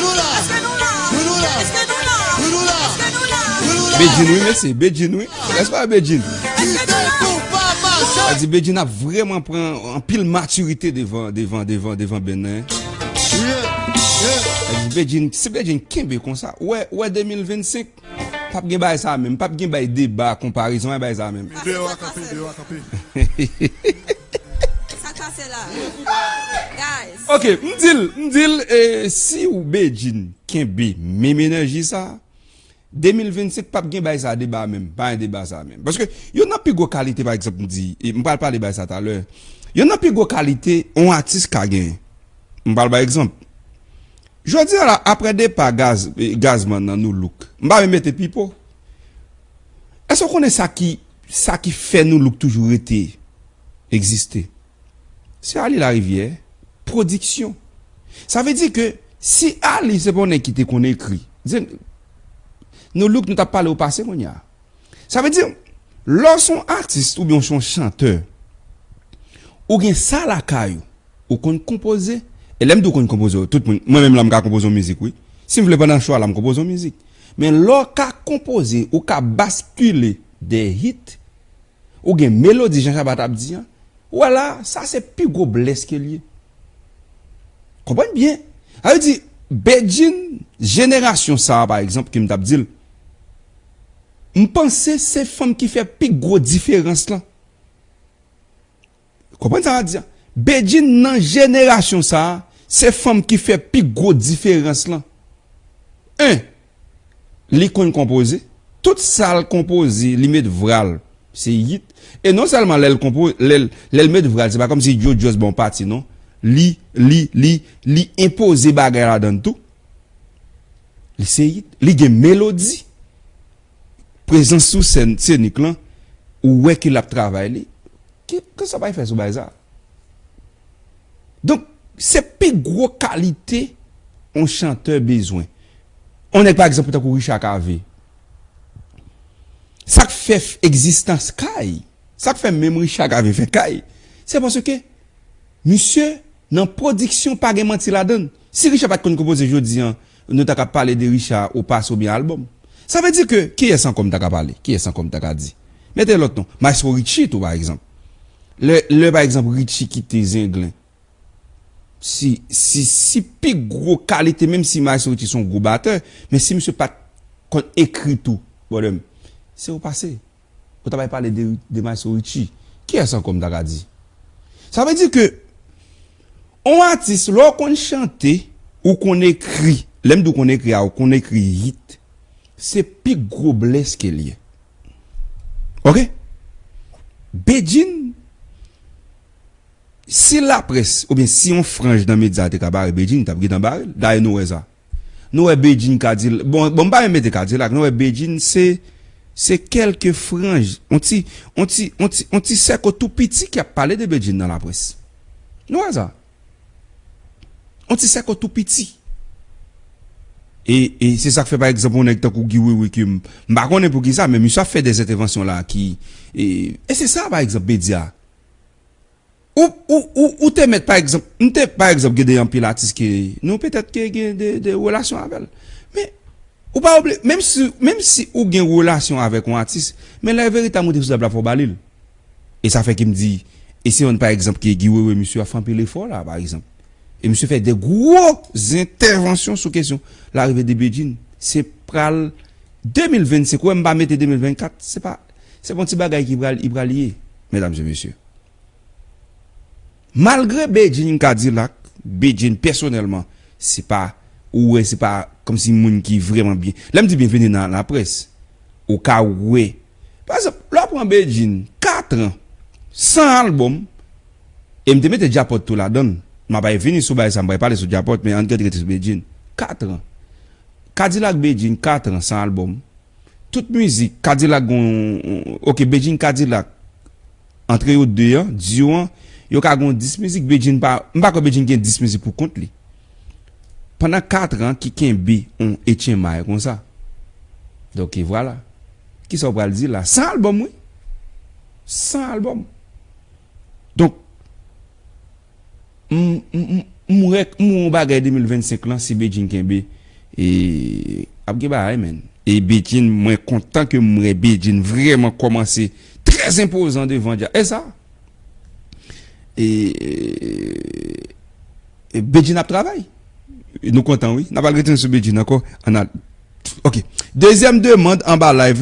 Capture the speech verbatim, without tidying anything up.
Pou nou la. Pou nou la. Pou nou la. Pou nou la. Pou nou la. Bedjine, wi, mesye. Bedjine, wi. Nèspa, Bedjine? Kite konpa mache. Sa di Bedjine ap vrèman pran anpil matirite devan, devan, devan, devan band nan, hein. Yeah, yeah. Sa di Bedjine, si Bedjine kenbe konsa, wè, wè de mil vennsenk, p ap gen bagay sa menm, p ap gen bay deba, konparezon, bay sa menm. Deyò a kanpe, deyò a kanpe. Sa k pase la? Guys. Ok, m di l, m di l, eh, si w Bedjine kenbe menm enèji sa, de mil vennsenk p ap gen bay sa deba menm, pa gen deba sa menm. Paske youn nan pi gwo kalite, pa egzanp, m di, e m pral pale bay sa talè. Youn nan pi gwo kalite yon atis ka genyen. M pral bay egzanp. Jodi a la, apre depa Gaz, eh, Gazman nan Nu Look, m pa menm mete Pipo. Èske w konnen sa ki, sa ki fè Nu Look toujou rete, egziste? Se Arly Larivière, pwodiksyon. Sa vle di ke si Arly se pa yon nèg ki te konn ekri, di, Nu Look nou t ap pale w pase kounye a. Sa vle di, lè w se yon atis oubyen w se yon chantè, ou gen sa lakay ou, ou konn konpoze. E lè m di w konn konpoze, tout moun, mwen menm la m ka konpoze yon mizik, wi. Si m vle pandan show a la, m konpoze yon mizik. Men lè w ka konpoze, ou ka baskile de hit, ou gen melodi, jan Shabba t ap di an, ou wè la, sa se pi gwo blès ke l ye. Konprann byen. Sa vle di, Bedjine, jenerasyon sa a, pa egzanp, ke m t ap di l, m panse se fanm ki fè pi gwo diferans lan. Konprann sa m ap di a? Bedjine nan jenerasyon sa a, se fanm ki fè pi gwo diferans lan. En, li konn konpoze. Tout sa l konpoze, li met vra l, se hit. E non sèlman lè l konpo-, lè l, lè l met vra l, se pa kòmsi yo just ba w pati, non. Li, li, li, li enpoze bagay ladan l tou. Li se hit. Li gen melodi. Prezans sou sèn senik lan, ou wè ke l ap travay li. Ki, ki sa w pral fè sou bagay sa? Donk, se pi gwo kalite yon chantè bezwen. Yon nèg, pa egzanp, tankou Richard Cavé. Sa k fè f-, egzistans kay, sa k fè menm Richard Cavé fè kay, se paske misye, nan pwodiksyon, pa gen manti ladan l. Si Richard pa t konn konpoze jodi a, nou ta ka pale de Richard ou pase oubyen albòm. Sa vle di ke, kiyès ankò m ta ka pale? Kiyès ankò m ta ka di? Mete lòt non. Maestro Richie tou, pa egzanp. Lè, lè, pa egzanp, Richie kite Zenglen, si, si, si pi gwo kalite, menm si Maestro Richie se yon gwo batè, men si misye pa t konn ekri tou, brother m, se ou pase. Ou ta bay pale de, de Maestro Richie. Kiyès ankò m ta ka di? Sa vle di ke yon atis, lè w konn chante, ou konn ekri, lè m di w konn ekri a, ou konn ekri hit, se pi gwo blès ke l ye. Ok? Bedjine, si laprès, oubyen si yon franj nan medya te ka bare Bedjine, t ap gentan bare l. Dayè, nou wè sa. Nou wè Bedjine Kadil-, bon, bon, m pa menm mete Kadilak, nou wè Bedjine se, se kèlke franj, on ti, on ti, on ti, on ti sèko tou piti ki ap pale de Bedjine nan laprès. Nou wè sa? On ti sèko tou piti. E, e se sa k fè, pa egzanp, yon nèg tankou Guy Wewe ke m, m pa konnen poukisa, men misye ap fè de entèvansyon la ki, e, e se sa, pa egzanp, medya. Ou, ou, ou, ou te mèt, pa egzanp, m te, pa egzanp, gen de anpil atis ke nou petèt ke gen de, de relasyon avè l. Men, ou pa oblije, menm si, menm si ou gen relasyon avèk yon atis, men lè verite a moute sou tab la, fò w ba li l. E sa fè ke m di, e se youn, pa egzanp, ke Guy Wewe, misye ap fè anpil efò la, pa egzanp. E misye fè de gwo entèvansyon sou kesyon larive de Bedjine. Se pral de mil vennsenk, ou wè m pa mete de mil vennkat, se pa, se pa yon ti bagay ki pral, ki pral ye, medam e mesye. Malgre Bedjine Kadilak, Bedjine pèsonèlman, se pa, ou wè, se pa kòmsi moun ki vrèman byen. Lè m di byenveni nan laprès, ou ka wè Pa egzanp, lè w pran Bedjine, kat an, san albòm, e m te mete Djapòt tou ladan l. M ap vini sou bagay sa, m pral pale sou Djapòt, men ann rete sou Bedjine. Kat an. Kadilak Bedjine, kat an, san albòm. Tout mizik, Kadilak gon, ok, Bedjine Kadilak, antre yo de an, duo an, yo ka gon dis mizik, Bedjine pa, m pa kwè Bedjine gen dis mizik pou kont li. Pandan kat an ki kenbe yon H M I konsa. Donk, e vwala. Kisa w pral di la? San albòm, wi. San albòm. Donk, m, m, m, m wè, m wè yon bagay de mil vennsenk lan, si Bedjine kenbe, e, ap gen bagay, men. E Bedjine, mwen kontan ke m wè Bedjine vrèman kòmanse trè enpozan devan dja. E sa, e, e, Bedjine ap travay. Nou kontan, wi. N ap al retounen sou Bedjine ankò. Ann al. Ok. Dezyèm demann anba live